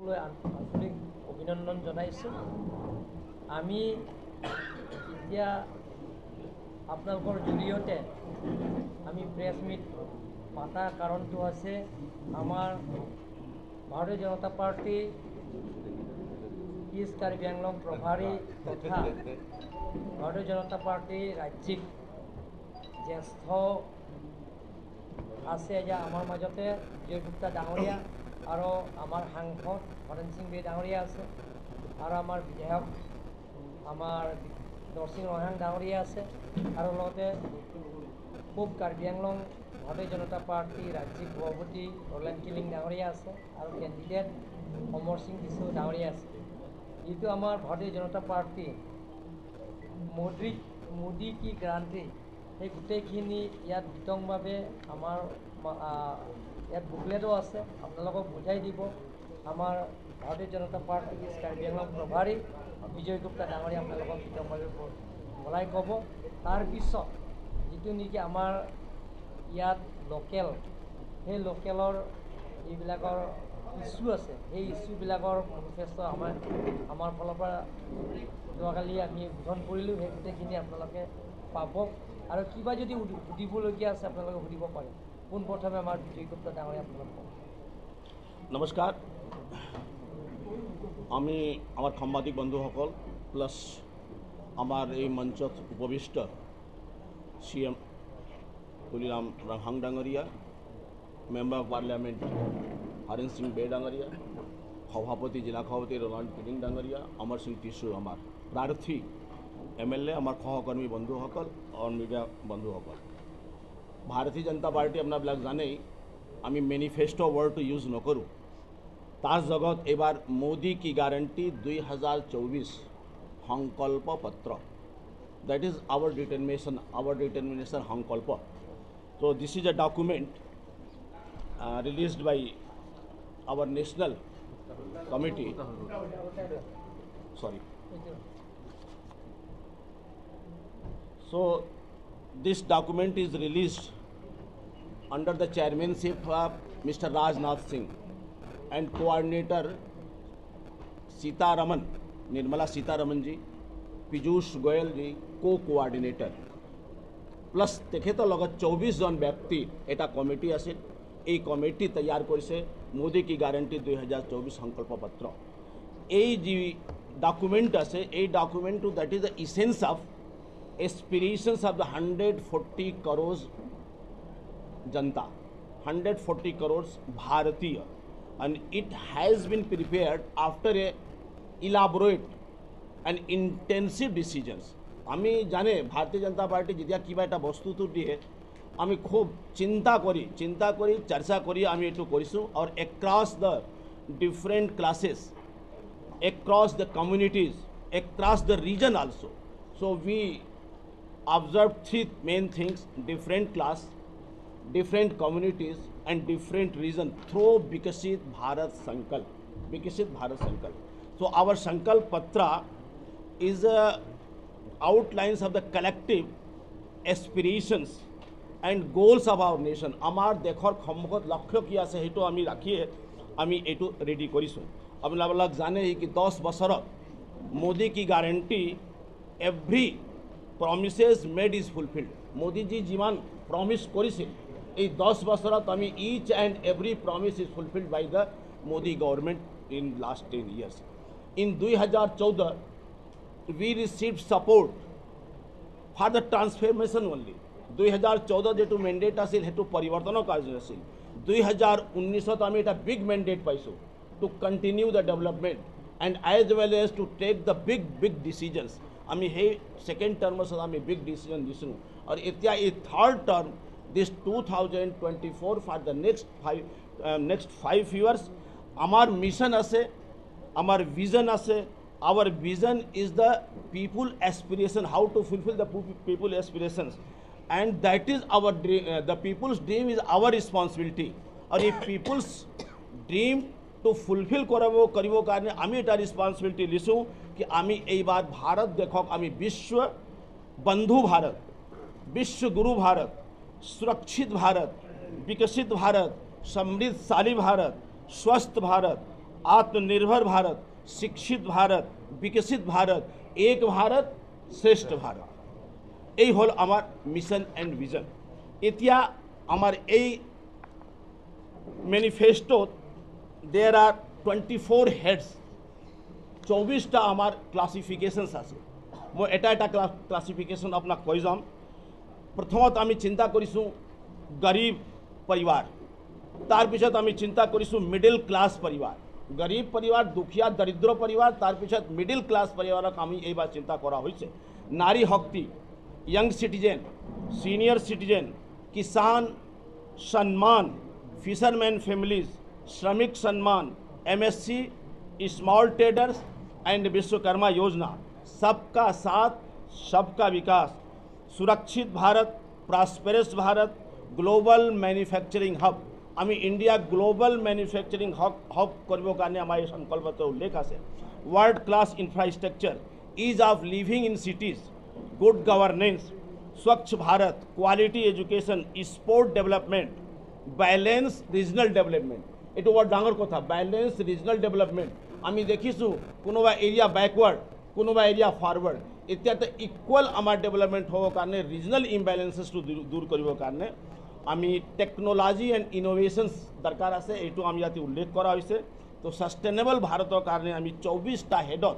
লৈ আন্তৰিক অভিনন্দন জনাইছোঁ। আমি এতিয়া আপোনালোকৰ জৰিয়তে আমি প্ৰেছ মিট পাতাৰ কাৰণটো আছে আমাৰ ভাৰতীয় জনতা পাৰ্টি ইষ্ট কাৰ্বি আংলং প্ৰভাৰী তথা ভাৰতীয় জনতা পাৰ্টি ৰাজ্যিক জ্যেষ্ঠ আছে এতিয়া আমাৰ মাজতে বিজয় গুপ্তা ডাঙৰীয়া আৰু আমাৰ সাংসদ হৰেণ সিং বে ডাঙৰীয়া আছে আৰু আমাৰ বিধায়ক আমাৰ নৰসিং ৰহাং ডাঙৰীয়া আছে আৰু লগতে পূব কাৰ্বি আংলং ভাৰতীয় জনতা পাৰ্টি ৰাজ্যিক সভাপতি ৰলেন কিলিং ডাঙৰীয়া আছে আৰু কেণ্ডিডেট অমৰ সিং বিচু ডাঙৰীয়া আছে। যিটো আমাৰ ভাৰতীয় জনতা পাৰ্টি মোদী কি গ্ৰাণ্টি সেই গোটেইখিনি ইয়াত বিতংভাৱে আমাৰ ইয়াত বুকলেটো আছে, আপোনালোকক বুজাই দিব আমাৰ ভাৰতীয় জনতা পাৰ্টি ইষ্ট কাৰ্বি আংলং প্ৰভাৰী বিজয় গুপ্তা ডাঙৰীয়া আপোনালোকক বিতংভাৱে বলাই ক'ব। তাৰপিছত যিটো নেকি আমাৰ ইয়াত লোকেল, সেই লোকেলৰ যিবিলাকৰ ইছ্যু আছে সেই ইছ্যুবিলাকৰ মেনিফেষ্ট আমাৰ ফালৰ পৰা যোৱাকালি আমি উদ্বোধন কৰিলোঁ, সেই গোটেইখিনি আপোনালোকে পাব আৰু কিবা যদি সুধিবলগীয়া আছে আপোনালোকে সুধিব পাৰে। পোনপ্ৰথমে আমাৰ বিজয় গুপ্তা ডাঙৰীয়া আপোনালোক ক'ব। নমস্কাৰ, আমি আমাৰ সাংবাদিক বন্ধুসকল প্লাছ আমাৰ এই মঞ্চত উপবিষ্ট চি এম তুলিৰাম ৰংহাং ডাঙৰীয়া, member of parliament Horen Sing Bey ডাঙৰীয়া, সভাপতি জিলা সভাপতি ৰনাল্ড কিলিং ডাঙৰীয়া, অমৰ সিং টিছু আমাৰ প্ৰাৰ্থী এম এল এ, আমাৰ সহকৰ্মী বন্ধুসকল আৰু মিডিয়া বন্ধুসকল, ভাৰতীয় জনতা পাৰ্টি আপোনাবিলাক জানেই আমি মেনিফেষ্টো ৱৰ্ডটো ইউজ নকৰোঁ। তাৰ জগত এইবাৰ মোদী কি গাৰেণ্টি 2024 সংকল্প পত্ৰ, that is our determination, our determination সংকল্প। So this is a document released by our national committee. Sorry. So this document is released under the chairmanship of Mr. Rajnath Singh and coordinator Sitaraman, Nirmala Sitaraman ji, Piyush Goyal ji, co-coordinator. Plus তেখেতৰ লগত 24জন ব্যক্তি এটা committee আছিল। এই committee তৈয়াৰ কৰিছে মোদী কি guarantee 2024 সংকল্প পত্ৰ। এই যি ডকুমেণ্ট আছে এই ডকুমেণ্টটো that is the essence of aspirations of the 140 crores Janata, 140 crores ভাৰতীয়, and it has been prepared after a elaborate and intensive decisions. আমি জানে ভাৰতীয় জনতা পাৰ্টি যেতিয়া কিবা এটা বস্তুটো দিয়ে আমি খুব চিন্তা কৰি চৰ্চা কৰি আমি এইটো কৰিছোঁ আৰু across the different classes, across the communities, across the region also. So we observe three main things: different class, different communities and different region through Viksit Bharat Sankalp. Viksit Bharat Sankalp. So our Sankalp Patra is a outlines of the collective aspirations and goals of our nation. আমাৰ দেশৰ সন্মুখত লক্ষ্য কি আছে সেইটো আমি ৰাখিয়ে আমি এইটো ৰেডি কৰিছোঁ। আপোনালোক জানে কি 10 বছৰত মোদী কি guarantee every promises made is fulfilled. Modiji যিমান প্ৰমিছ কৰিছিল এই 10 বছৰত আমি each and every promise is fulfilled by the Modi government in last 10 years. In 2014 we received support for the transformation only. 2014 যিটো মেণ্ডেট আছিল সেইটো পৰিৱৰ্তনৰ কাৰণে আছিল। 2019 আমি এটা বিগ মেণ্ডেট পাইছোঁ to continue the development and as well as to take the big big decisions. আমি সেই ছেকেণ্ড টাৰ্মত আমি বিগ ডিচিজন দিছোঁ আৰু এতিয়া এই third term this 2024 for the next 5 years আমাৰ মিছন আছে, আমাৰ ভিজন আছে। Our vision is the people aspiration, how to fulfill the people aspirations, and that is our dream. The people's dream is our responsibility. আৰু এই people's dream to fulfill কৰিব কাৰণে আমি এটা ৰেছপন্সিবিলিটি লৈছোঁ কি আমি এইবাৰ ভাৰত দেশক আমি বিশ্ব বন্ধু ভাৰত, বিশ্বগুৰু ভাৰত, সুৰক্ষিত ভাৰত, বিকশিত ভাৰত, সমৃদ্ধশালী ভাৰত, স্বস্থ ভাৰত আত্মনিৰ্ভৰ ভাৰত, শিক্ষিত ভাৰত, বিকশিত ভাৰত, এক ভাৰত শ্ৰেষ্ঠ ভাৰত। এই হ'ল আমাৰ মিছন এণ্ড ভিজন। এতিয়া আমাৰ এই মেনিফেষ্টোত there are 24 heads, 24টা আমাৰ ক্লাছিফিকেশ্যনছ আছে। মই এটা এটা ক্লাছিফিকেশ্যন আপোনাক কৈ যাম। প্ৰথমত আমি চিন্তা কৰিছোঁ গৰীব পৰিবাৰ, তাৰপিছত আমি চিন্তা কৰিছোঁ মিডিল ক্লাছ পৰিবাৰ। গৰীব পৰিবাৰ, দুখীয়া দৰিদ্ৰ পৰিবাৰ, তাৰপিছত মিডিল ক্লাছ পৰিবাৰক আমি এইবাৰ চিন্তা কৰা হৈছে। নাৰী শক্তি, য়ং চিটিজেন, ছিনিয়ৰ চিটিজেন, কিষাণ সন্মান, ফিচাৰমেন ফেমিলিজ, শ্ৰমিক সন্মান, MSC, small traders and Vishwakarma Yojana, Sabka Saath Sabka Vikas, সুৰক্ষিত Bharat, prosperous Bharat, global manufacturing hub. আমি ইণ্ডিয়া গ্ল'বেল মেনুফেকচাৰিং হাব কৰিবৰ কাৰণে আমাৰ এই সংকল্পত উল্লেখ আছে। World class infrastructure, ease of living in cities, good governance, Swachh Bharat, quality education, sport development, balance regional development. এইটো বৰ ডাঙৰ কথা, বেলেঞ্চ ৰিজনেল ডেভেলপমেণ্ট। আমি দেখিছোঁ কোনোবা এৰিয়া বেকৱাৰ্ড, কোনোবা এৰিয়া ফৰৱাৰ্ড। এতিয়াতো ইকুৱেল আমাৰ ডেভেলপমেণ্ট হ'বৰ কাৰণে, ৰিজনেল ইমবেলেঞ্চেছটো দূৰ কৰিবৰ কাৰণে আমি টেকন'লজি এণ্ড ইন'ভেশ্যনছ দৰকাৰ আছে, এইটো আমি ইয়াতে উল্লেখ কৰা হৈছে। তো ছাষ্টেইনেবল ভাৰতৰ কাৰণে আমি 24টা হেডত,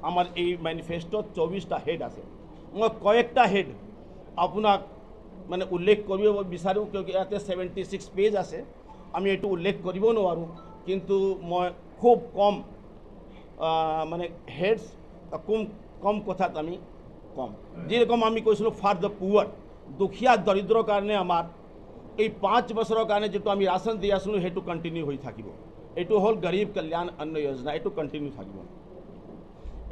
আমাৰ এই মেনিফেষ্ট'ত 24টা হেড আছে। মই কয়েকটা হেড আপোনাক মানে উল্লেখ কৰিব বিচাৰোঁ, কিয় ইয়াতে 76 পেজ আছে, আমি এইটো উল্লেখ কৰিব নোৱাৰোঁ। কিন্তু মই খুব কম মানে হেডছ, কম কম কথাত আমি কম। যেৰকম আমি কৈছিলোঁ ফৰ the পুৱাৰ, দুখীয়া দৰিদ্ৰৰ কাৰণে আমাৰ এই 5 বছৰৰ কাৰণে যিটো আমি ৰাচন দি আছিলোঁ সেইটো কণ্টিনিউ হৈ থাকিব। এইটো হ'ল গৰীব কল্যাণ অন্ন যোজনা, এইটো কণ্টিনিউ থাকিব।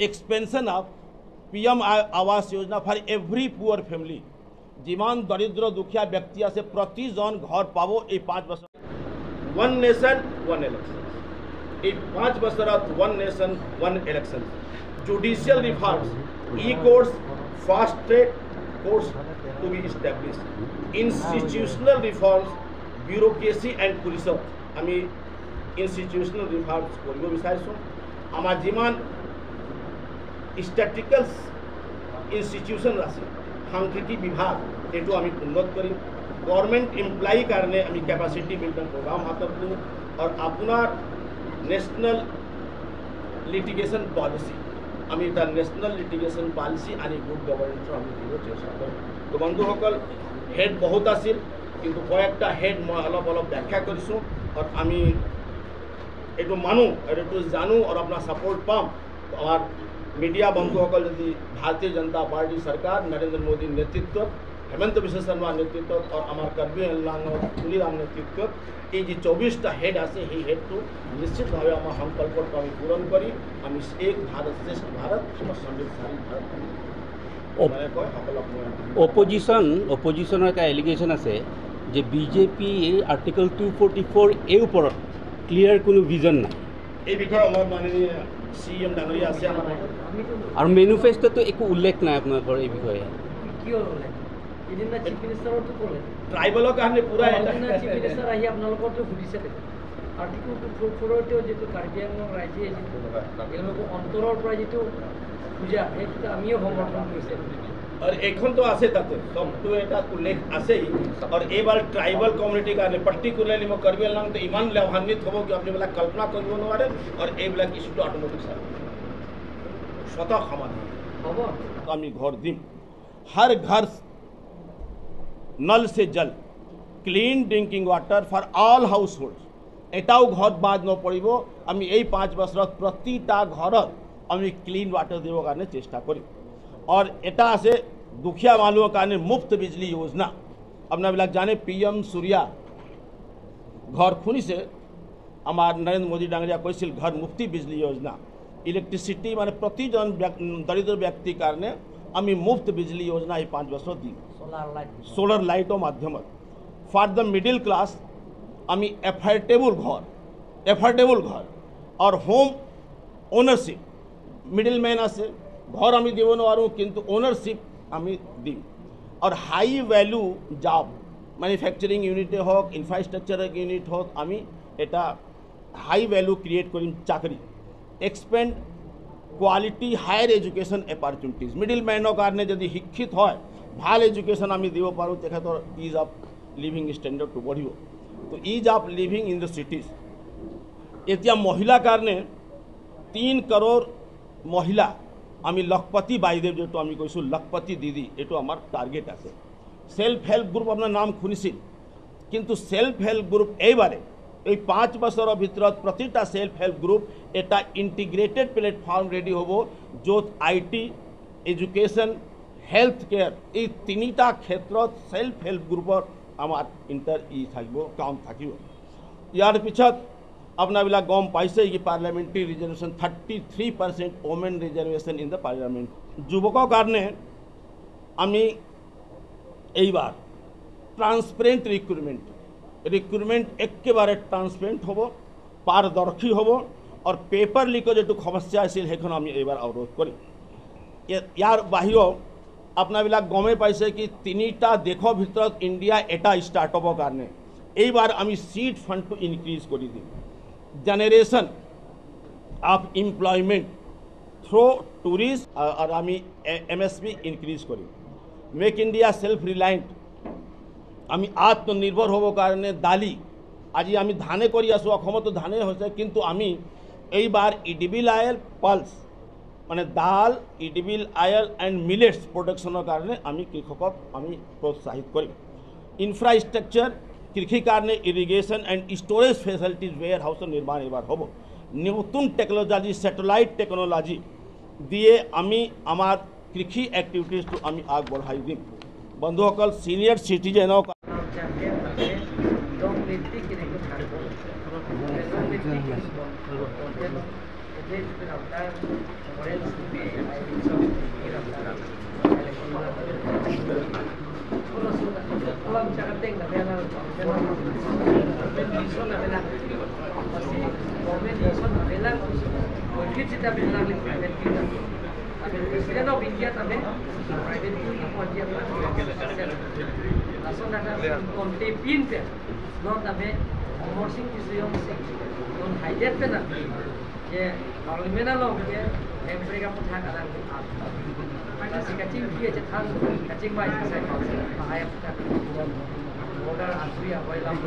Expansion of PM Awas Yojana for every poor family, যিমান দৰিদ্ৰ দুখীয়া ব্যক্তি আছে প্ৰতিজন ঘৰ পাব এই 5 বছৰ। ওৱান নেশ্যন ওৱান ইলেকশ্যন, এই 5 বছৰত one nation one election. Judicial reforms, e courts, fast track courts to be establish, institutional reforms, bureaucracy and পুলিচত আমি ইনষ্টিটিউচনেল ৰিফৰ্মছ কৰিব বিচাৰিছোঁ। আমাৰ যিমান ষ্টেটিকেল ইনষ্টিটিউশ্যন আছে, সাংখ্যিকী বিভাগ, এইটো আমি উন্নত কৰিম। গভৰ্ণমেণ্ট এমপ্লয়ীৰ কাৰণে আমি কেপাচিটি বিল্ডিং প্ৰগ্ৰাম হাতত দিওঁ। আৰু আপোনাৰ নেশ্যনেল লিটিগেশ্যন পলিচি, আমি এটা নেশ্যনেল লিটিগেশ্যন পলিচি আনি গুড গভৰ্ণেন্সৰ আমি দিব চেষ্টা কৰিম। তো বন্ধুসকল, হেড বহুত আছিল, কিন্তু কয়েকটা হেড মই অলপ অলপ ব্যাখ্যা কৰিছোঁ। আৰু আমি এইটো মানো আৰু এইটো জানো আৰু আপোনাৰ ছাপৰ্ট পাম। আমাৰ মিডিয়া বন্ধুসকল, যদি ভাৰতীয় জনতা পাৰ্টি চৰকাৰ নৰেন্দ্ৰ মোদীৰ নেতৃত্বত, হেমন্ত বিশ্ব শৰ্মাৰ নেতৃত্বত আৰু আমাৰ কাৰ্বি আংলঙৰ তুলিৰাম নেতৃত্বত এই যি 24টা হেড আছে, সেই হেডটো নিশ্চিতভাৱে আমাৰ সংকল্পটো আমি পূৰণ কৰি আমি এক ভাৰত শ্ৰেষ্ঠ ভাৰত আৰু সমৃদ্ধশালী ভাৰত মানে কয় সকলক মই অপজিশ্যনৰ এটা এলিগেশ্যন আছে যে বিজেপিৰ আৰ্টিকল 244 এই ওপৰত ক্লিয়াৰ কোনো ভিজন নাই। এই বিষয়ে আমাৰ মাননীয় চি এম ডাঙৰীয়া আছে আমাৰ আৰু মেনিফেষ্ট'টো একো উল্লেখ নাই আপোনালোকৰ এই বিষয়ে। কিয় ল'লে সিদিনা চিফ মিনিষ্টাৰতো ক'লে ট্ৰাইবেলৰ কাৰণে পুৰা এটা সিদিনা চিফ মিনিষ্টাৰ আহি আপোনালোকৰতো সুধিছে দেখোন। আৰ্টিকল 244তেও যিটো কাৰ্বি আংলং ৰাইজে যিটো তেওঁলোকৰ অন্তৰৰ পৰা যিটো পূজা, সেইটোত আমিও সমৰ্থন কৰিছে। আৰু এইখনতো আছে, তাতে চবটো এটা উল্লেখ আছেই। আৰু এইবাৰ ট্ৰাইবেল কমিউনিটিৰ কাৰণে পাৰ্টিকুলাৰলি মই কাৰ্বি আংলংটো ইমান লাভান্বিত হ'ব কি আপুনি কল্পনা কৰিব নোৱাৰে। আৰু এইবিলাক ইছ্যুটো অট'মেটিক স্বতঃ সমাধান হ'ব। আমি ঘৰ দিম, हर घर नल से जल, clean drinking water for all household. এটাও ঘৰত বাদ নপৰিব। আমি এই 5 বছৰত প্ৰতিটা ঘৰত আমি ক্লিন ৱাটাৰ দিবৰ কাৰণে চেষ্টা কৰিম। আৰু এটা আছে দুখীয়া মানুহৰ কাৰণে মুফ্ত বিজলী যোজনা। আপোনাবিলাক জানে পি এম সূৰ্যা ঘৰ শুনিছে, আমাৰ নৰেন্দ্ৰ মোদী ডাঙৰীয়া কৈছিল ঘৰ মুফ্তি বিজলী যোজনা। ইলেক্ট্ৰিচিটি মানে প্ৰতিজন দৰিদ্ৰ ব্যক্তিৰ কাৰণে আমি মুফ্ত বিজলী যোজনা এই 5 বছৰত দিম। চ'লাৰ লাইট, সোলাৰ লাইটৰ মাধ্যমত। ফৰ the middle class আমি এফৰ্ডেবল ঘৰ, এফৰ্ডেবল ঘৰ আৰু হোম অ'নাৰশ্বিপ, মিডল মেন আছে, ঘৰ আমি দিব নোৱাৰোঁ কিন্তু অ'নাৰশ্বিপ আমি দিম। আৰু হাই ভেলু জব, মেনুফেকচাৰিং ইউনিটে হওক, ইনফ্ৰাষ্ট্ৰাকচাৰ ইউনিট হওক, আমি এটা হাই ভেলু ক্ৰিয়েট কৰিম চাকৰি, expand quality higher education opportunities. Middle মেনৰ কাৰণে যদি শিক্ষিত হয়, ভাল এডুকেশ্যন আমি দিব পাৰোঁ, তেখেতৰ is of living ষ্টেণ্ডাৰ্ডটো বঢ়িব। তো ease of living in the cities. এতিয়া মহিলাৰ কাৰণে 3 কৰোৰ মহিলা আমি লখপতি বাইদেউ যিটো আমি কৈছোঁ, লখপতি দিদি, এইটো আমাৰ টাৰ্গেট আছে। চেল্ফ হেল্প গ্ৰুপ আপোনাৰ নাম শুনিছিল, কিন্তু চেল্ফ হেল্প গ্ৰুপ এইবাৰে এই 5 বছৰৰ ভিতৰত প্ৰতিটা চেল্ফ হেল্প গ্ৰুপ এটা ইণ্টিগ্ৰেটেড প্লেটফৰ্ম ৰেডি হ'ব, য'ত IT, education, health care এই তিনিটা ক্ষেত্ৰত চেল্ফ হেল্প গ্ৰুপৰ আমাৰ ইণ্টাৰ ই থাকিব, কাম থাকিব। ইয়াৰ পিছত আপোনাবিলাক গম পাইছে কি parliamentary reservation 33% women reservation in the parliament. যুৱকৰ কাৰণে আমি এইবাৰ ট্ৰান্সপেৰেণ্ট ৰিক্ৰুটমেণ্ট, ৰিক্ৰুটমেণ্ট একেবাৰে ট্ৰান্সপেৰেণ্ট হ'ব, পাৰদৰ্শী হ'ব আৰু পেপাৰ লিকৰ যিটো সমস্যা আছিল সেইখন আমি এইবাৰ অৱৰোধ কৰিম। ইয়াৰ বাহিৰেও আপোনাবিলাক গমেই পাইছে কি 3টা দেশৰ ভিতৰত ইণ্ডিয়া এটা ষ্টাৰ্টআপৰ কাৰণে এইবাৰ আমি চিড ফাণ্ডটো ইনক্ৰিজ কৰি দিম। Generation of employment through tourist আৰু আমি MSP increase কৰিম। মেক ইণ্ডিয়া চেল্ফ ৰিলায়েণ্ট, আমি আত্মনিৰ্ভৰ হ'বৰ কাৰণে দালি আজি আমি ধানে কৰি আছোঁ, অসমতো ধানেই হৈছে, কিন্তু আমি এইবাৰ ইডিবিল আয়েল পালছ মানে দাল, ইডিবিল আয়েল এণ্ড মিলেটছ প্ৰডাকশ্যনৰ কাৰণে আমি কৃষকক আমি প্ৰোৎসাহিত কৰিম। ইনফ্ৰাষ্ট্ৰাকচাৰ কৃষিৰ কাৰণে irrigation and storage facilities ৱেৰ হাউচৰ নিৰ্মাণ এইবাৰ হ'ব। নতুন টেকন'লজি, ছেটেলাইট টেকন'লজি দিয়ে আমি আমাৰ কৃষি এক্টিভিটিজটো আমি আগবঢ়াই দিম। বন্ধুসকল, senior চিটিজেনক President of India tabe private pin pe non tabe Amar Singh non highlight pe na je parliament along ke America pun thak alang kasi kacing dia je thang kacing bai sai bahaya pun border asri ahoi lam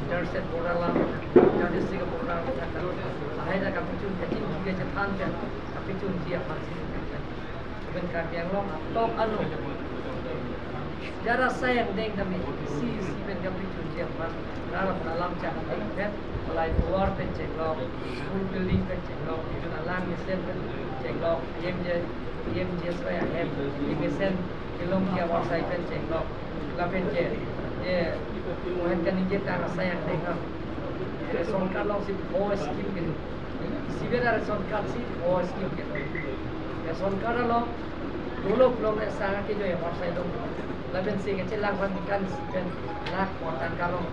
interstate border lam inter-district border bahaya kapichun kacing dia je thang pe kapichun dia phansi ben Karbi Anglong top anu jara sayang deng kami si si ben kapichun dia phan naram alam cha deng pen lai war pen chenglok school building pen chenglok even alang mission pen chenglok EMJ sai hem mission kelong kia war sai pen chenglok la pen che ye mohen kan je ta sayang deng ha ration card long si four scheme ke sibera ration card si four scheme ke ration card long dolok long sa ke jo war sai long la pen si ke che lang ban kan si pen lak potan kalong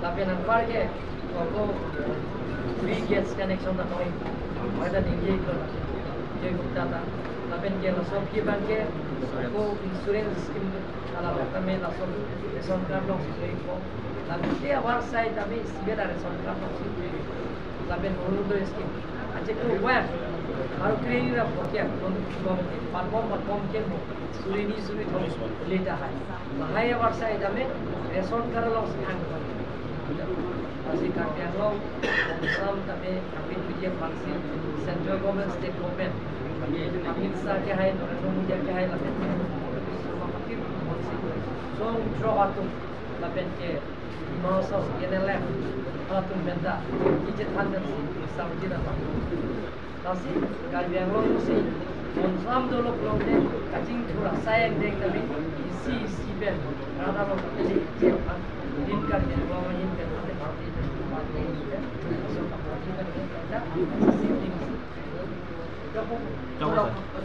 la pen an par ke ko free gas connection na hoy wada ninge ko je gupta ta la pen ke la sob ki ban ke ko insurance scheme ala la me la sob ration card long si ko la te war sai ta me sibera ration card long si la pen Orunodoi scheme ache ko wa aru kreni ra phokya kon kom palpom palpom ke mo surini suri thom leta hai lahai war sai ta me ration card long si ang Kasi Karbi Anglong, Sam tabe kami punya function central government, state government. Amit Shah ke hai, Narendra Modi ke hai, lapen so withdraw atum lapen ke Himachal NLF atum benda kije than si samji na kasi Karbi Anglong si Sam dolok long de kaching thura sayang deng tabi isi isi ben rada long je